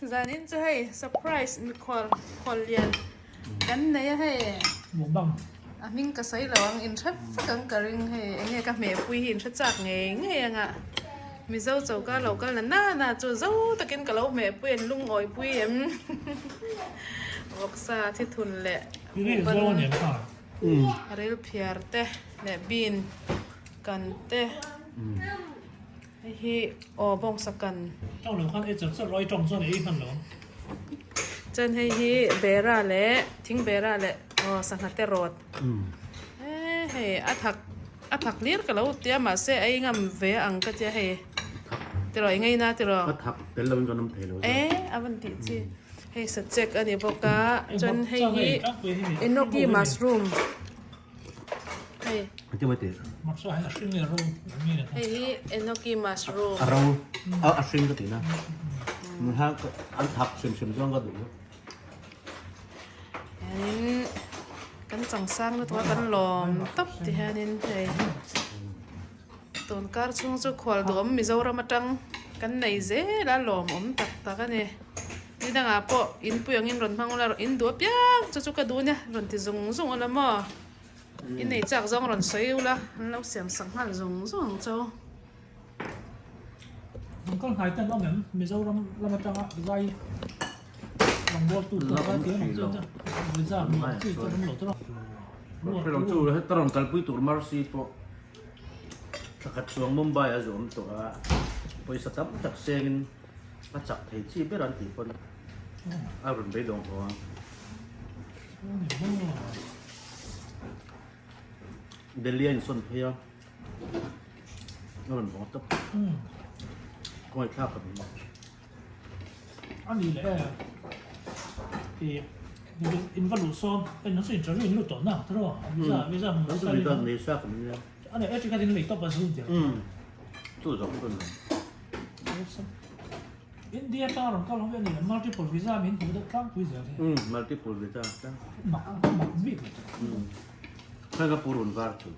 Zanin chu hei surprise mikhual khual lian kan nei a hei. Mukbang. A hming ka sawi lo ang in hre vek ang ka ring hei enge ka hmehpui hi in hre chak ngei ngei anga Mizo choka lo kal na na na chu zo takin ka lo hmehpui an lungawipui em vawksa thithun leh hupan. Ril phiar te leh bean kan te hei hi aw bawngsa kan. Chuan hei hi bera leh thing bera leh aw sangha te rawt hei a thak a thak hlir ka lo tia mahse a ei ngam ve ang ka tia hei tiraw i ngaina tiraw. E a van tih chi. Hei sachek a ni bawk a chuan hei hi enoki mushroom hei hei hi enoki mushroom a ro a hring ka ti na an thak hrim hrim chuan ka duh hianin kan changsang lutuk a kan lawm tawp ti hianin hei Tunkar chhung chu khual duhawm Mizoram atang kan nei zel a lawmawm tak tak a ni. Ni dangah pawh inpui angin rawn hmang ula in duh apiang chu chu ka duh nia rawn ti zung zung ula maw? In nei chak zawng rawn sawi ula an lo siam sak nghal zung zung ang chu. Kal hnai ten awm em? Mizoram lam atanga zai rawngbawltu tur zai thiam ang chu visa hmu ang chi chu an awm lo tawh a. Hre lo chu heta rawn kalpui tur Mercy pawh Thla khat chuang Mumbai a zuam tawh a, pawisa tam tak sengin a chak thei chi ber an tih pawn a rawn beidawng haw a. Delhi a insawn phei a, a rawn haw tawp. Kawngaihthlak ka ni. A ni leh e. I in va luh sawn hei nang chu interview in lut tawh na tiraw visa visa hmu Nang chu visa nei sa ka nia. A nei e ticket in lei tawp a zoom tir. Chu zawng chu ni. India atanga rawn kal ho hi a ni leh multiple visa min hmuh deuh tlangpui zel hi. Multiple visa tlangpui. Mak mak bik lo. Khawi ka purun var chu.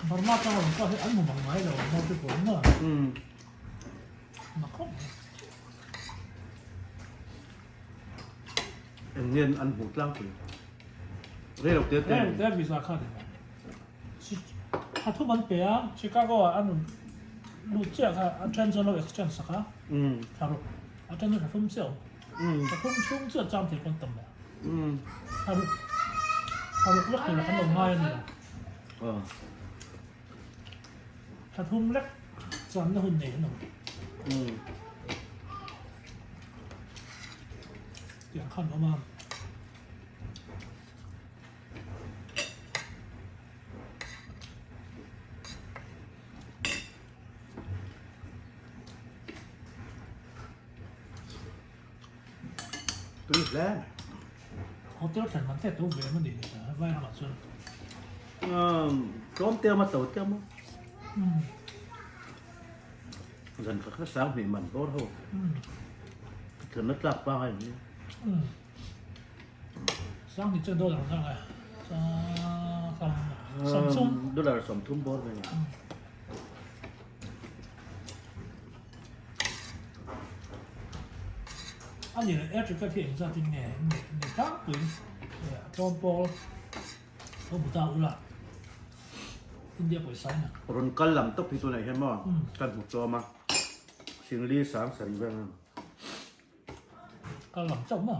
Burma tang rawn kal hi an hmu mang ngai lo multiple maw? Na khawp mai. Eng nge an hmuh tlangpui? Rei lo te te. Rei lo te visa kha ni mai. Tha thum an pe a, Chicago ah an rawn lut chiah kha a then chuan lo exchange sak a, tha ruk a then chu tha thum chiah awm. Tha thum chhung chiah cham thei pawn tam leh. Tha ruk tha ruk lek tur ah kan lo ngai a ni lo. Tha thum lek chamna hun nei an awm. Tiang khan awm a. Tui hle. Hotel thlen man te to ve em ani le ta vai ramah chuan. Tlawm te awm a to te awm a. Zan khat kha sang hnih man bawr ho. Thlenna tlak pangai an nia. Sang ni chuan dollar zang e. Sawmthum. Dollar 30 bawr ve. A ni leh air ticket hi engzat in nge nei tlangpui tlawm pawl ho bu ta ula India pawisa in a. Rawn kal lam tawp hi tunah hian maw kan hmu tlawm a Singli sang sarih vel a. Kal lam chauh maw?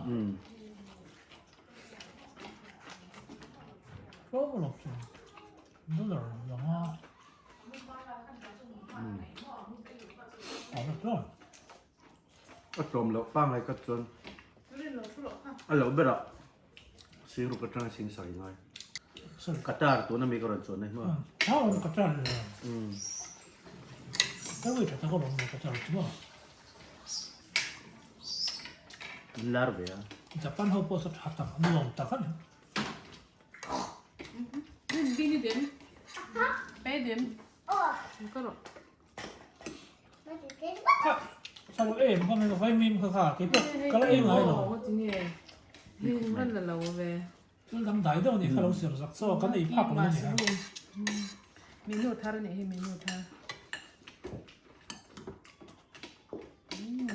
Tlawm alawm chu dollar langa A tlawm loh pangngai ka chuan a lo berah Singruk atanga sing sawi ngai. Qatar tuna mi ka rawn chuan na hi maw? Qatar In lar ve a. Japan ho pawh saw tha tak nuam tak a ni. Kha lo em kha mai vai mim kha kha kei pawh ka la ei ngai lo. Thil dang dai deuh a ni kha lo siam zak chaw kan ei phak lo a ni a. Menu thar a nih hi menu thar. Umm.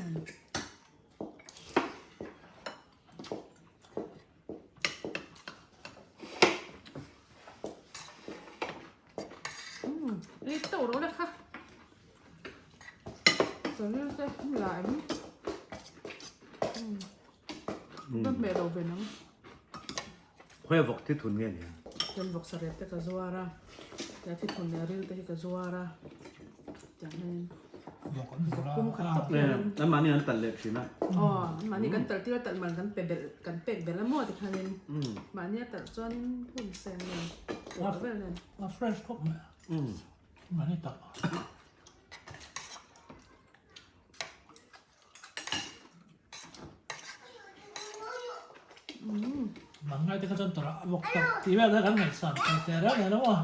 Umm, ei teuh rawh le kha. Sawi te la em. Umm. Ka hmeh lo ve nang. Khawi vawk thi thun nge ni? Chuan vawk sarep te ka zuar a, tia thi thun leh ril te hi ka zuar a, tiang hianin vawk pum khat tawp hian an. Anmahni an talh leh thin a. Aw, anmahni kan talh tir a talh man kan pe belh kan pek belh a maw tikhanin mahni a talh chuan hun seng nen puah vel nen. A fresh khawp mai a, mahni talh. Mang ngai te kha chuan tawrh a bawk tak tih vel kha kan ngaihsan thei teh reuh nen a maw.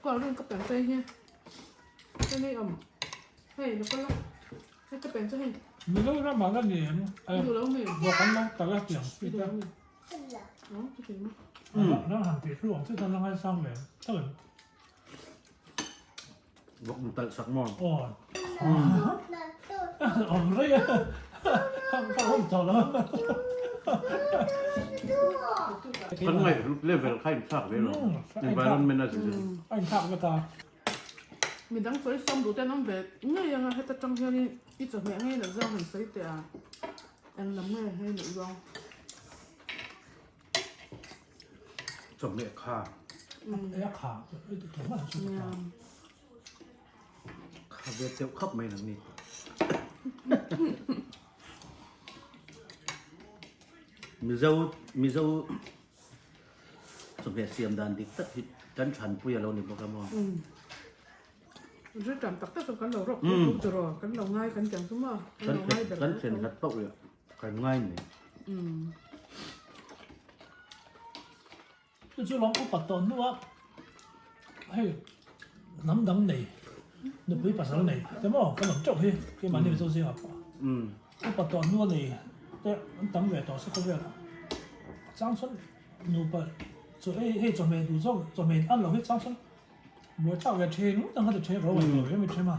Kawr rin ka pen phei hi hei hei awm hei lo kal a hei ka pen chu hei. Mizo ramah ka ni em? Vawk an lo talh a tiang chi te. Ram han tih hlu ang chi chuan la ngaisang ve tho em? Vawk in talh sak maw? Aw. Awm rei a. Ka awm tawh lo. Kan ngaih level kha in thlak ve lo. Environment a zir. A in thlak vek a. Midang sawi sawm duh te an awm ve ngei anga heta tang hianin i chawhmeh ngei na zawng han sawi teh a. Eng lam nge hei neih zawng. Chawhmeh kha. A kha Kha ve teuh khawp mai nang ni. Mizo Mizo chawhmeh siam dan dik tak hi kan thanpui a lo ni bawk a maw. Zir tam tak tak chu kan lo rawk tuk tuk chu raw kan lo ngai kan tiang chu maw kan lo ngai ber Kan then hlat pauh leh kan ngai mai. Chu chu lawng upat tawh hnu a hei hnam dang nei nupui pasal nei te maw kan awm teuh hi keimahni Mizo zingah pawh upat tawh hnu a nei te an tam ve tawh se khawvel ah chang chuan nupa chaw ei hei chawhmeh duh zawk chawhmeh an lo hi chang chuan buai thlak ve thin ngawt ang kha ti then ro ngaihtuah ve mi then a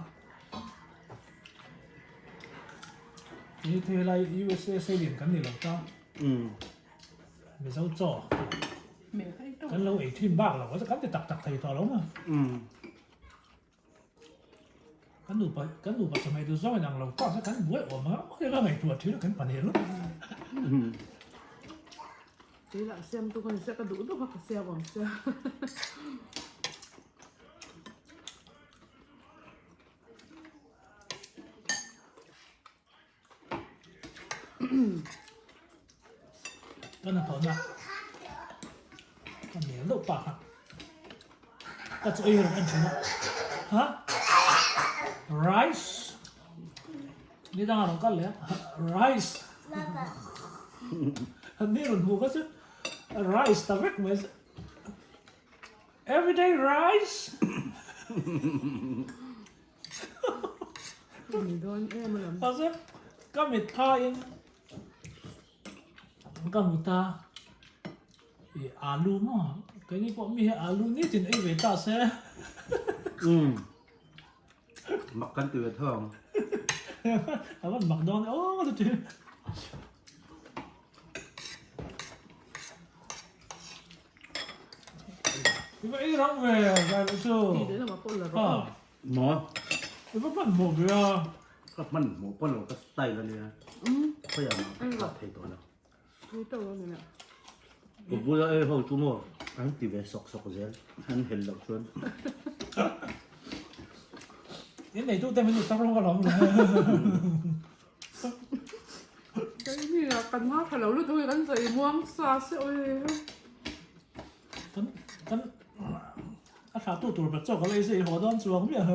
ni thei lai USA saiin kan ni lo ta. Mizo chaw kan lo ei thin bak lo a kan ti tak tak thei tawh lo maw? Kan nupa kan nupa chawhmeh duh zawng inang lo tak se kan buai awm ang a ka ngaihtuah thin a kan pahnih lut. Keilah siam tu ka ni sia ka duh duh kha ka siam awm sia. Ka na tawhna ka mel deuh pa kha ka chu ei rawn en thin a ha rice ni dangah rawn kal leh a rice ni rawn hmuh kha chu rice ta vek mai everyday rice Mahse ka mitthlain ka hmu ta ih alu maw keini pawh mi hi alu nitin ei ve ta se. Umm mak kan ti ve tho ang. A van mak dawn e aw chu ti. I va ei rang ve zai loh chu. Ti leh lamah pawh la rawh. Maw? I va hman hmuh ve a. Ka hman hmuh pawh lo ka style a nia. Khawiah mah ka thlak thei tawh lo. Thei tawh lo nila. Ka bula ei ho chu maw an ti ve sawk sawk zel an hel loh chuan. In neitu te min duhsak rawng ka lawm lo. Keini ah kan ngaithla lo lutuk hi kan zai muang sa se awi. Kan kan a thlah tu tur bat chawk a lei zai haw dawn chuang miah lo.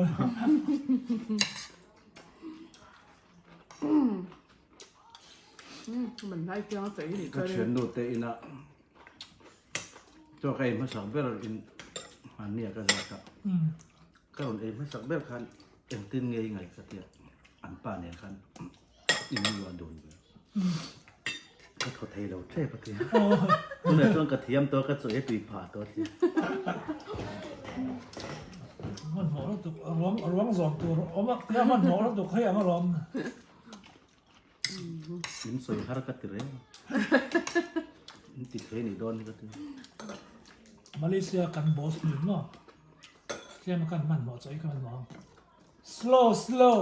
Man lai piang a chei ni Ka thiannu te inah chaw ka ei hmasak ber in hmanni ah ka zat a. Ka rawn ei hmasak ber khan engtin nge i ngaih ka tia an pa nen khan in luah dun ve. Ka thaw thei lo tep a ti a. Tunah chuan ka thiam tawh a, ka chaw ei tui phah tawh a ti a. Hmanhmawh lutuk ruang ruang zawm tur awm a tia hmanhmawh lutuk hei ang alawm. Min sawi har ka ti reng a. Min ti thei ni dawn hi ka ti. Malaysia kan boss ni maw? Tlem a kan hmanhmawh chaw hi ka hmanhmawh ang. Slow slow.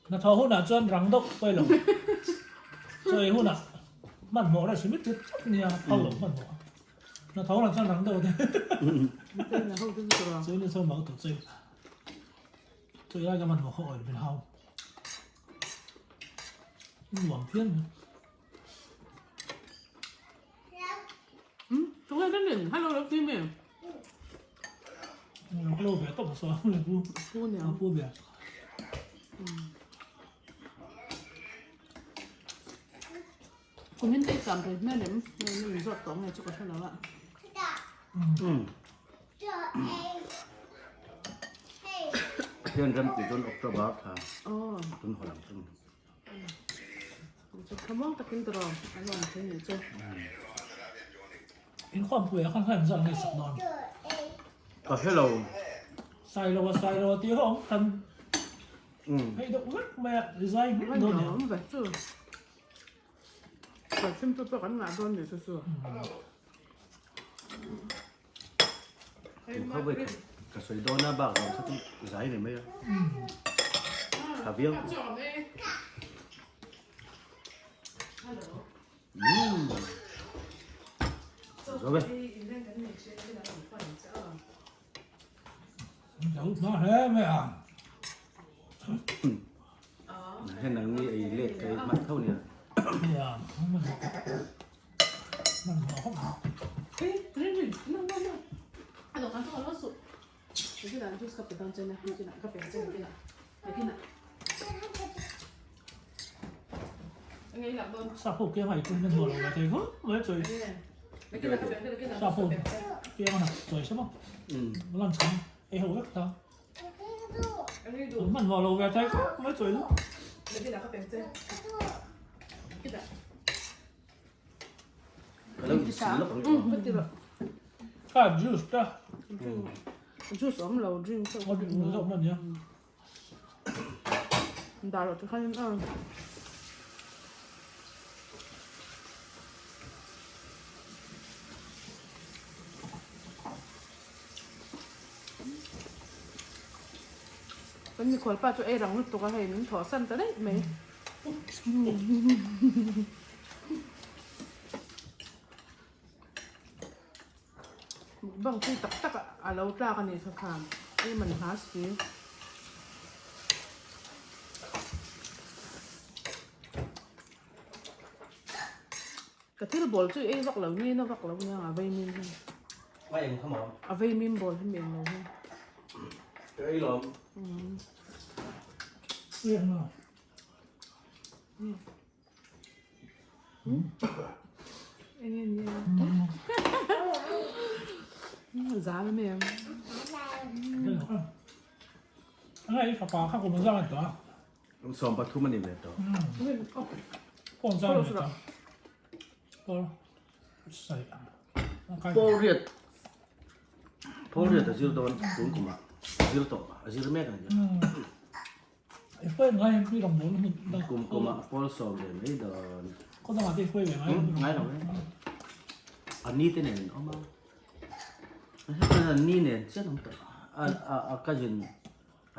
Hnathawh hunah chuan rang deuh pawi lo. Chawi hunah hmanhmawh reuh hrim rit tlat nia phal lo hmanhmawh. Hnathawh hunah chuan rang deuh te. Chawi ni chho mak tawh chawi. Chawi lai ka hmanhmawh kha oil min hau. Nuam phian mai. Tunge ka nin hello lo ti mi. Lo ve tawp so pu. Pu nia. Pu bia. Kumin te cham rei hmel em nge ni zawt tawh nge chu ka hre lo a. Hian ram ti chuan October thla tun haw lang chu. Thlamuang takin tawrh an awm thei nih chu. Inkhawmpui ah khan khan zan ngei sak dawn. Ka hre lo. Sailo a sailo a tih ho awm khan hei deuh vek mai a rizai hmel dawn nia. Awm ve chu. Perfume tu pawh kan ngah dawn nih chu chu. Kha voi ka sawi dawn a bak zawng kha chu zai ni mai a. Tha viau. Zo ve. Hen ang ni ei let kai mat tho nia. Sap ho kianga i tum na hnuah lo la thei khawp mai chawi. Sap ho kianga na chawi sap a. Lunch kan ei ho vek ta. Hmanhmawh lo ve thei khawp mai chawi chu. Kha juice ta. Juice awm lo drink chu. Aw drink zawk hman nia. Dar rawh tikhan in a. Kan mikhual pa chu ei rang lutuk a hei min thawh san ta daih mai. Mukbang pui tak tak a lo tlak a ni kha khan ei man hla si. Ka thil bawl chu ei vak lo nge na vak lo nia a vei mim hi. A vei mim bawl hi mi eng lo hi. Ka ei lawm. Zam em em. Ai fapa kha kum zang an tawh a. 13 a ni ve tawh. Phone zang ve tawh. Pawl sai. Pawl riat Pawl riat a zir dawn tun kumah zir tawh a zir mek a ni. I hruai ngai mi rang bul hmun dang. Kum kum ah pawl sawm ve mai dawn. Khaw dangah te i hruai ve ngai. Ngai lo e. A ni te nen an awm a. A ni nen chian awm tawh. A a a cousin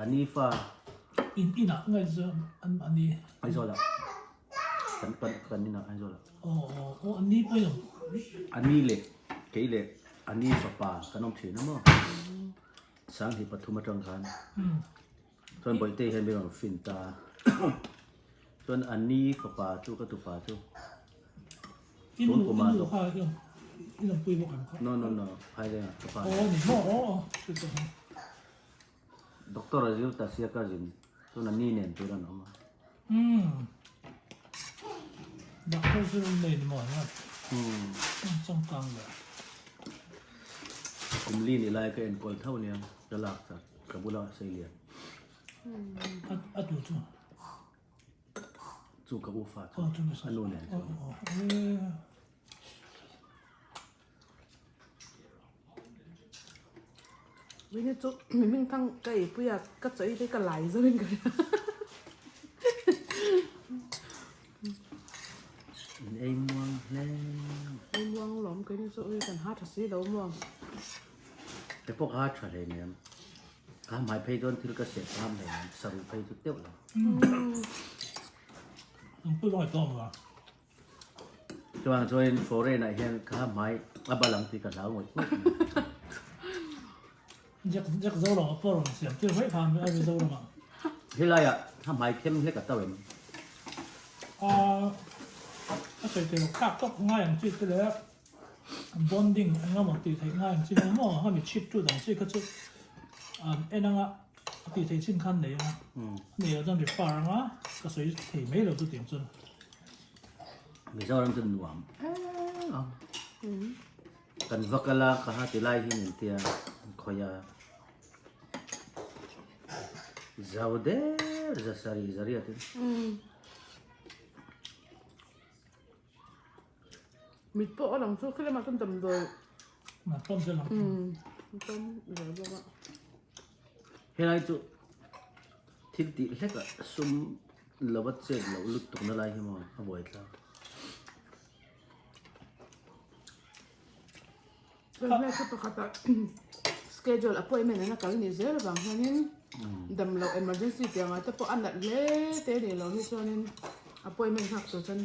a ni fa. In inah ngai chu an a ni. Aizawl ah. Kan kan kan inah Aizawl ah. Aw aw aw a ni pawh i awm. A ni leh kei leh a ni fapa kan awm thin a maw. Sanghnih pathum atang khan. Chuan Bawihtei hian min rawn fin ta a. Chuan a ni fapa chu ka tupa chu tun kumah No no no Phaileng ah ka pa Doctor a zir ta sia cousin chuan a ni nen tur an awm a. Doctor chu nei ni maw changkang le. Kum li ni lai ka enkawl tho nia ka lak chak. Ka bula sei lian. A tu chu. Chu ka u fa chu a nu nen chuan. Mini chu miming thang ka ei pui a ka chaw ei te ka lai zo in ka hria. In ei muang hle. Ei muang lawm keini chu ui kan ha tha si lo maw. Te pawh ka ha tha hle nen. Ka hmai phei chuan thil ka seh tham hle nen saruh phei chu teuh lo. Ang pui lawng tawng la. Chuan chuan foreign ah hian ka hmai a bal ang tih ka hlau ngawih ngawih mai. Jack Jack zo lo pawh rawn siam tir mai khan a Mizoram ah. Helai ah ka hmai them hlek a to em? A a sawi tel thlak tawk ngai ang chi te leh bonding eng emaw tih theih ngai ang chi emaw maw hemi chhip tu dang chi kha chu an en anga a tih theih chin khan nei anga a nei loh chuan refer anga ka sawi thei mai lo chu tiang chuan. Mizoram chu nuam em ang. Kan va kal a ka ha ti lai hi min tia an khawi a zau der za sari zari a tin. Mit pawh a lang chu khi lamah chuan damdawi. Nat pawm zel ang. Pawm zel bawk a. Helai chu thil tih hlek ah sum lova chet loh lutuk na lai hi maw a buaithlak. Chuan chu pakhatah schedule appointment an a kal ni zel avang hianin damloh emergency tih angah te pawh a nalh hle te a nih loh hi chuanin appointment nghak tur chuan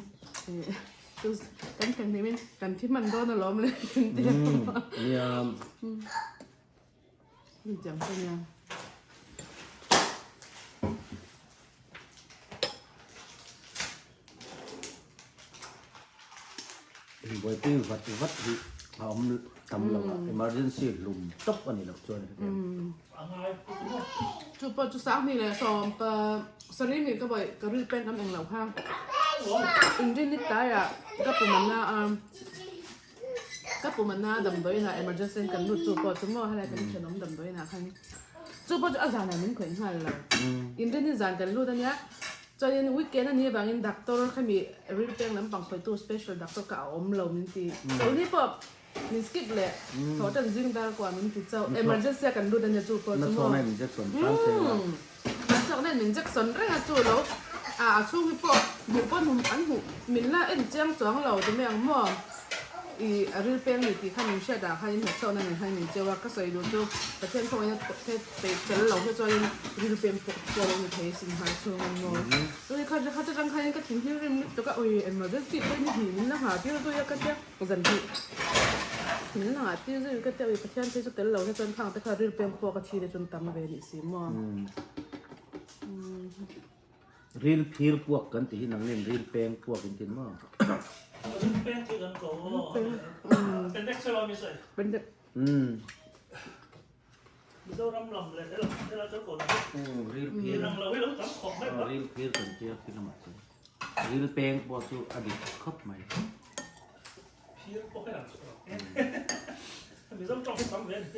ih kan thlen hlim in kan thi hman dawn alawm le kan ti a. Nia. Intiang te nia. Buaipui vat vat hi a awm tam lo a, emergency hlum tawp a ni loh chuan Chu pawh chu sang hnih leh sawm pa sarih nih ka vawi ka ril pen am eng loh kha inrin ni tlaiah ka pum a na a ka pum a na damdawiin ah emergency in kan lut chu pawh chu maw helai kan thenawm damdawiin ah khan chu pawh chu a zanah min khawih nghal lo inrin ni zan kan lut a nia. Chuanin weekend a nih avangin doctor khami ril peng lampang khawitu special doctor kha a awm lo min ti. Chawlhni pawh min skip leh thawh tan zing dar kuah min ti chauh. Emergency a kan lut a nia chu pawh chu maw. Nachhawk nen min injection reng a chu lo a a chhung hi pawh hmuh pawn an hmuh min la en chiang chuang lo ti mai ang maw. I a ril peng ni tih kha min hriat ah khan in hnawt chauh na nen khan min cheu a, ka sawi duh chu Pathian khawngaihna the peih fel lo hi chuan in ril peng pawh pawh lo ni thei sin hmai chhung in maw. Ui kha kha chu tang khan in ka thinghil rim lutuk a, ui emergency pawh in ni hnih min la nghah tir zui a ka tia zan hnih min la nghah tir zui ka tia ui Pathian phei chu tel lo hi chuan khang te kha ril peng pawh ka thi te chuan tam ve nih si maw. Ril phir puak kan tih hi nang nen ril peng puak in tin maw? Ril peng tih kan ko aw. Pendek che lo mi sawi. Pendek. Umm. Mizoram lam leh helam helai chuan ko lam. Umm ril phir. Inang lo hi lo tam khawp mai ba. Ril phir kan tia khi lamah chuan. Ril peng pawh chu a dik khawp mai. Phir pawh hi an chhuak. Mizo tawng hi tam ve a ni.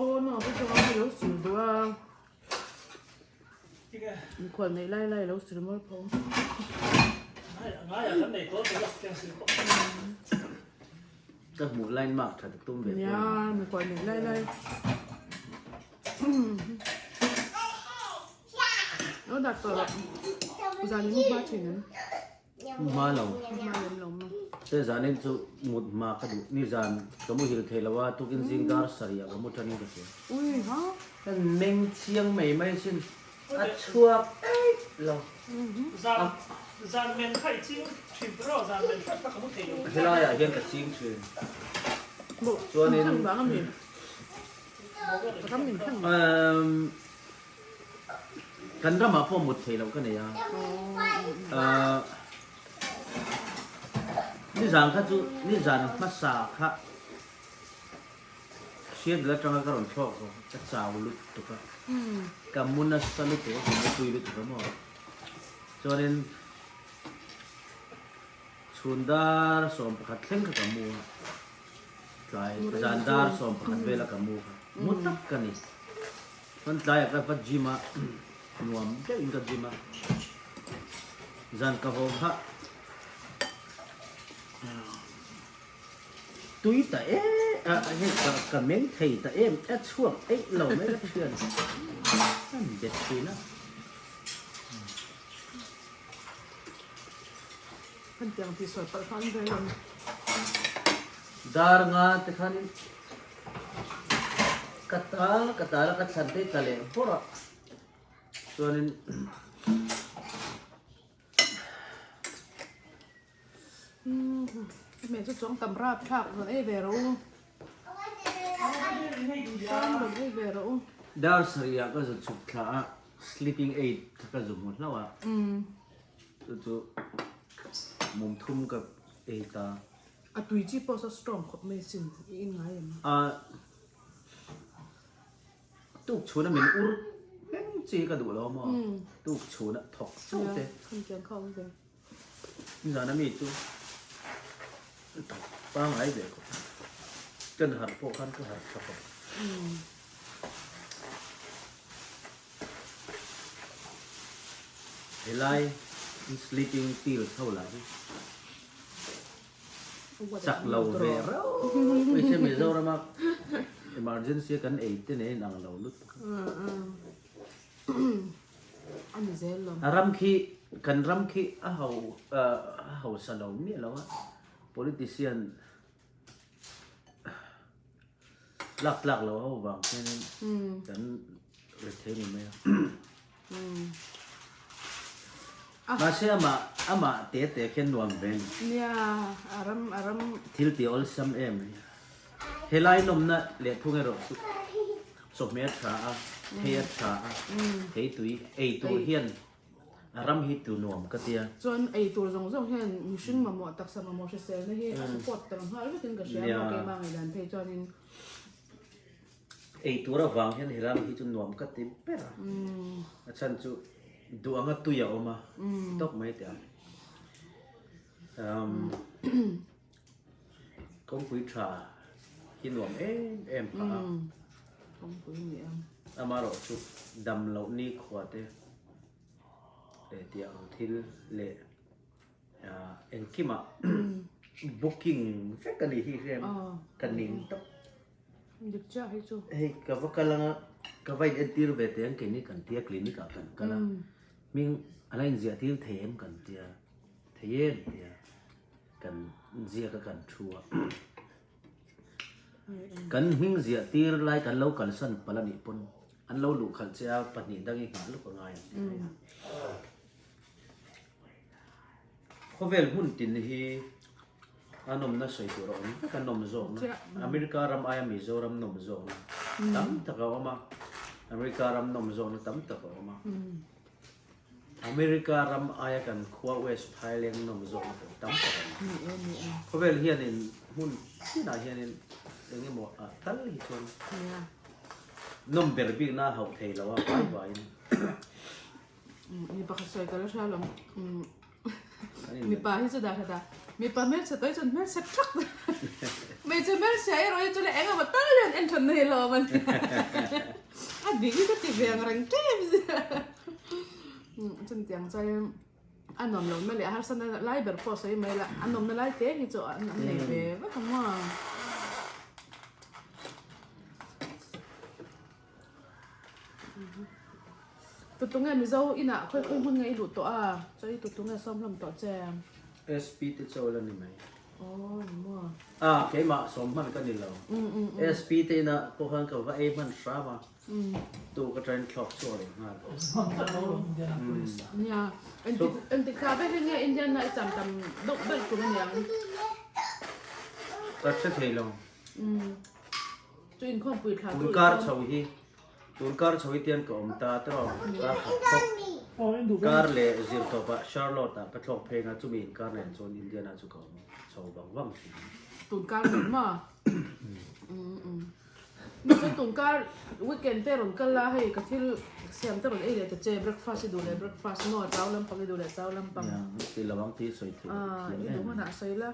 Aw no ka chuan a lo sil duh a mikhual neih lai lai a lo sil mawl pho Ka hmuh line mark that a tum ve nia mikhual neih lai lai lo dah tawh loh zan in hma thin em. Hma lo. Te zanin chu mut hma ka duh. Ni zan ka muhil thei lo a, tukin zing dar sarih ah ka mu tanin ka hria. Ui ha. Kan meng chiang mai mai sin a chhuak eih lo. Zan zan men kha i ching thin tur aw, zan men hret kha ka mu thei lo. Helai ah hian ka ching thin. Chuanin umm Kan ramah pawh mut theih loh ka nei a, nizan kha chu nizan hmasa kha Seattle atanga ka rawn thlawk zawk ka chau lutuk a, ka mu nasa lutuk a, ka mutui lutuk a maw. Chuanin chhun dar 11 thleng kha ka mu a. Tlai zan dar 11 vela ka mu kha. Mu tak ka ni. Chuan tlaiah ka va gym a, nuam deuhin ka gym a. Zan ka haw kha tui ta em a hei ka ka meng thei ta em a chhuak eih lo mai ka thian an bet thin a. Kan tiang tih sawi palh kha an vel ang. Dar nga te khanin ka tal ka tal a ka thlan te tla leh bawrh a chuanin Hmel chu chuang tam rap thlak rawn ei ve rawh u. Chuan rawn ei ve rawh u. Dar sarih ah ka zu chhuk thla a sleeping aid kha ka zu hmu hlauh a. Chu chu mum thum ka ei ta. A tui chi pawh saw strong khawp mai sin i in ngai em? A tuk chhuna min ur hleng chi ka duh lo maw? Tuk chhuna thawk chauh te. Khan tiang kha awm ve. Nizan ami chu thawk pangngai ve khawp. Kan harh pawh khan ka harh tha khawp. Helai sleeping pills ho lah hi chak lo ve reuh mai se Mizorama emergency a kan ei te nen a inang lo lutuk. A ram khi kan ram khi a ho a hausa lo miah lo a politician Lak tlak lo ho vang hianin kan ri thei ni mai a. Mahse amah amah te te khian nuam ve a ni. Nia a ram a ram. Thil ti awlsam em a ni. Helai nawmna leh thung erawh chu chawhmeh a tha a, thei a tha a, thei tui ei tur hian A ram hi tu nuam ka tia. Chuan ei tur zawng zawng hian mihring mamawh taksa mamawh hriselna hi a support tel nghal vekin ka hria maw keimah ngaihdan phei chuanin. Ei tur avang hian he ram hi chu nuam ka ti ber a. A chhan chu duh anga tui a awm a tawk mai teh ang. Kawngpui tha hi nuam em em phah a. Kawngpui ni em. Amaherawh chu dam loh nikhua te leh tih ang thil leh engkimah booking vek a nih hi hrem ka ning tawp. Dik chiah hi chu. Hei ka va kal anga ka va in entir ve teh ang keini kan tia clinic ah kan kal a hming a la inziah tir thei em kan tia thei em tia. Kan ziak a kan thu a. Kan hming ziah tir lai kan lo kalsan palh a nih pawn an lo luh khalh che a pahnih dang i nghah luk a ngai ang tih mai a. Khawvel hmun tin hi a nawmna sawi tur a awm vek a nawm zawkna. America ram aia Mizoram nawm zawkna tam tak a awm a. America ram nawm zawkna tam tak a awm a. America ram aia kan khua West Phaileng nawm zawkna pawh tam tak a ni. Khawvel hianin hmun chinah hianin eng emaw ah tal hi chuan nawm ber bikna a hauh thei lo a vai vaiin. Mi pakhat sawi ka la hria lo. Mipa hi chu dah hret a, mipa hmelchhe tawh hi chuan hmelchhe thak hmeichhe hmelchhe erawh hi chuan eng emaw tal hian en than na hi lawm a ni. A dik hi ka ti ve ang reng ṭep zia. Chutiang chuan a nuam lo na leh a harsa na lai ber pawh sawi mai la, a nawmna lai te hi chu an nei ve vek ang maw. Tutunge Mizo inah khawi khawi hmun nge i luh tawh a? Chuan i tutunge sawm hlawm tawh che. SP te chawl a ni mai. Aw ni maw. A keimah sawm hman ka ni lo. SP te inah pawh khan ka va ei hman hram a. Tu ka train thlawk chhuak leh nghal. Nia engtik thla ber hi nge Indian ah i cham tam deuh ber tur aniang. Ka hre thei lo. Chu inkhawmpui thla chu Tun kar chho hi tun kar chho hi tian ka awm ta tawh kar khat thawk kar leh zir tawp ah Charlotte ah ka thlawk phei nga chumi inkar nen chuan Indiana chu ka awm chho vang vang thin. Tun kar nen maw? Ni chu tunkar weekend te rawn kal la hei ka thil siam te rawn ei leh ta che breakfast i duh leh breakfast maw chau lampang i duh leh chau lampang. Nia ti lo ang tih sawi theih Ah thiam i em. duh hunah sawi la.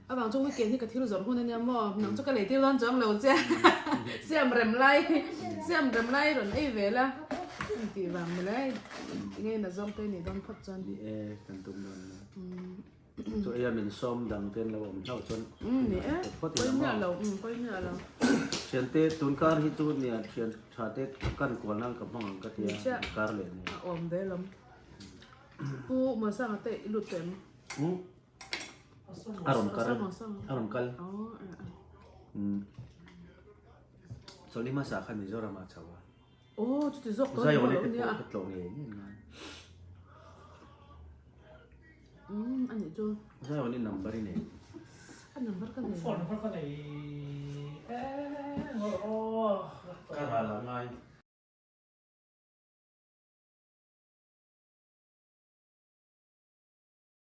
Avang chu weekend hi ka thil zawrh hun ania maw nang chu ka lei tir dawn chuang lo che siam rem lai siam rem lai rawn ei ve la tih vang mawle enge na zawng te nih dawn phawt chuan. Ni e kan tum dawn nia. Chu eia min sawm dang te an lo awm hlauh chuan Ni e, pawi miah lo, pawi miah lo. Thiante tun kar hi chu nia thian tha te kan kual nan ka hmang ang ka tia kar leh nen. A awm ve lawm. Pu Muansanga te i lut em? A rawn kal, a rawn kal. Chawlh hmasa kha Mizoram ah chho a. Aw chuti zawk dawn Zaiawne te pawh ka tlawh ngei ngei ngai. Umm a nih chu. Zaiawne number i nei. A number ka nei. Phone number ka nei eh aw. Ka ral a ngai.